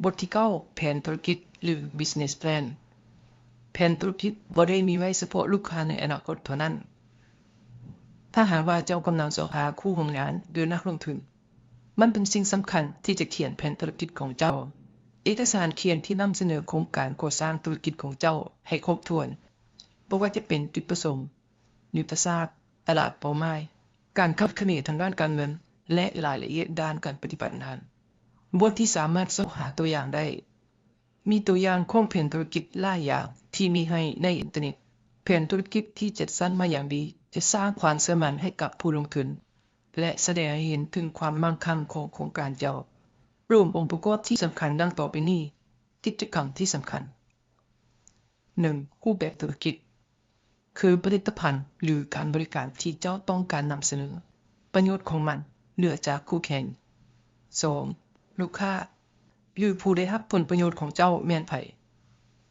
ບົດທີເກົ້າ ແຜນທຸລະກິດ ຫຼື Business Plan. ແຜນທຸລະກິດບໍ່ໄດ້ມີໄວ້ສະເພາະລູກຄ້າໃນອະນາຄົດເທົ່ານັ້ນ. ຖ້າຫາກວ່າເຈົ້າກຳລັງຊອກຫາຄູ່ຮ່ວມງານ ຫຼື ນັກລົງທຶນ, ມັນເປັນສິ່ງສຳຄັນທີ່ຈະຂຽນແຜນທຸລະກິດຂອງເຈົ້າ. ເອກະສານຂຽນທີ່ນຳສະເໜີໂຄງການກໍ່ສ້າງທຸລະກິດຂອງເຈົ້າໃຫ້ຄົບຖ້ວນ, ບໍ່ວ່າຈະເປັນຈຸດປະສົງ, ຍຸດທະສາດ, ຕະຫຼາດເປົ້າໝາຍ, ການຄາດຄະເນທາງດ້ານການເງິນ ແລະ ລາຍລະອຽດດ້ານການປະຕິບັດງານ. ບົດທີ່ສາມາດຊອກຫາຕົວຢ່າງໄດ້. ມີຕົວຢ່າງຂອງແຜນທຸລະກິດຫຼາຍຢ່າງທີ່ມີໃຫ້ໃນອິນເຕີເນັດ. ແຜນທຸລະກິດທີ່ຈັດສັນມາຢ່າງດີຈະສ້າງຄວາມເຊື່ອໝັ້ນໃຫ້ກັບຜູ້ລົງທຶນ ແລະ ສະແດງໃຫ້ເຫັນເຖິງຄວາມໝັ້ງຄັ່ງຂອງໂຄງການເຈົ້າ. ລວມອົງປະກອບທີ່ສຳຄັນດັ່ງຕໍ່ໄປນີ້. ກິດຈະກຳທີ່ສຳຄັນ. ໜຶ່ງ, ຮູບແບບທຸລະກິດ ຄືຜະລິດຕະພັນ ຫຼື ການບໍລິການທີ່ເຈົ້າຕ້ອງການນຳສະເໜີ. ປະໂຫຍດຂອງມັນເໜືອຈາກຄູ່ແຂ່ງ. ສອງ, ລູກຄ້າ ຫຼື ຜູ້ໄດ້ຮັບຜົນປະໂຫຍດຂອງເຈົ້າແມ່ນໃຜ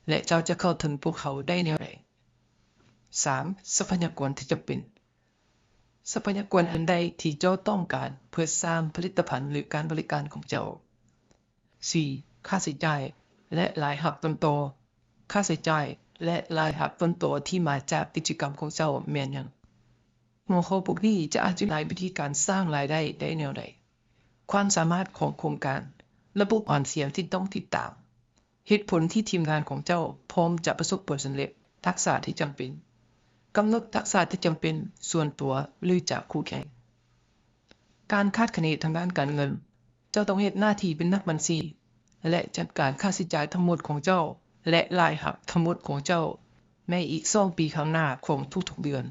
ແລະ ເຈົ້າຈະເຂົ້າເຖິງພວກເຂົາໄດ້ແນວໃດ? ສາມ, ຊັບພະຍາກອນທີ່ຈຳເປັນ. ຊັບພະຍາກອນອັນໃດທີ່ເຈົ້າຕ້ອງການເພື່ອສ້າງຜະລິດຕະພັນ ຫຼື ການບໍລິການຂອງເຈົ້າ? ສີ່, ຄ່າໃຊ້ຈ່າຍ ແລະ ລາຍຮັບຕົ້ນຕໍ. ຄ່າໃຊ້ຈ່າຍ ແລະ ລາຍຮັບຕົ້ນຕໍທີ່ມາຈາກກິດຈະກຳຂອງເຈົ້າແມ່ນຫຍັງ? ຫົວຂໍ້ພວກນີ້ຈະອະທິບາຍວິທີການສ້າງລາຍໄດ້ໄດ້ແນວໃດ, ຄວາມສາມາດຂອງໂຄງການ, ລະບົບອອນເສຍທີ່ຕ້ອງຕິດຕາມ, ເຫດຜົນທີ່ທີມງານຂອງເຈົ້າພ້ອມຈະປະສົບຜົນສຳເລັດ, ທັກສະທີ່ຈຳເປັນ, ກຳນົດທັກສະທີ່ຈຳເປັນສ່ວນຕົວ ຫຼື ຈາກຄູ່ແຂ່ງ. ການຄາດຄະເນທາງດ້ານການເງິນ. ເຈົ້າຕ້ອງເຮັດໜ້າທີ່ເປັນນັກບັນຊີ ແລະ ຈັດການຄ່າໃຊ້ຈ່າຍທັງໝົດຂອງເຈົ້າ ແລະ ລາຍຮັບທັງໝົດຂອງເຈົ້າໃນອີກສອງປີຂ້າງໜ້າຂອງທຸກໆເດືອນ,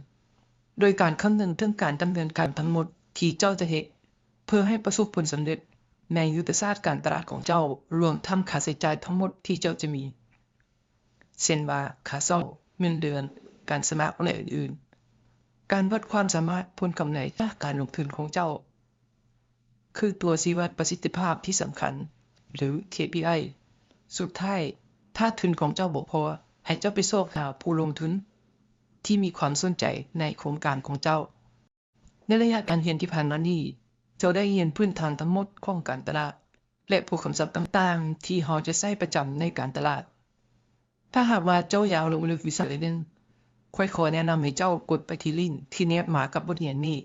ໂດຍການຄຳນຶງເຖິງການດຳເນີນການທັງໝົດທີ່ເຈົ້າຈະເຮັດ ເພື່ອໃຫ້ປະສົບຜົນສຳເລັດໃນຍຸດທະສາດການຕະຫຼາດຂອງເຈົ້າ, ລວມທັງຄ່າໃຊ້ຈ່າຍທັງໝົດທີ່ເຈົ້າຈະມີ ເຊັ່ນວ່າ ຄ່າເຊົ່າ, ເງິນເດືອນ, ການສະໝັກ ແລະ ອື່ນໆ. ການວັດຄວາມສາມາດຜົນກຳໄລຈາກການລົງທຶນຂອງເຈົ້າ ຄືຕົວຊີ້ວັດປະສິດທິພາບທີ່ສຳຄັນ ຫຼື ເຄພີໄອ. ສຸດທ້າຍ, ຖ້າທຶນຂອງເຈົ້າບໍ່ພໍ, ໃຫ້ເຈົ້າໄປຊອກຫາຜູ້ລົງທຶນທີ່ມີຄວາມສົນໃຈໃນໂຄງການຂອງເຈົ້າ. ໃນໄລຍະການຮຽນທີ່ຜ່ານມານີ້, ເຈົ້າໄດ້ຮຽນພື້ນຖານທັງໝົດຂອງການຕະຫຼາດ ແລະ ພວກຄຳສັບຕ່າງໆທີ່ເຮົາຈະໃຊ້ປະຈຳໃນການຕະຫຼາດ. ຖ້າຫາກວ່າເຈົ້າຢາກລົງເລິກວິຊາອື່ນ, ຂ້ອຍຂໍແນະນຳໃຫ້ເຈົ້າກົດໄປທີ່ລິ້ງທີ່ແນບມາກັບບົດຮຽນນີ້.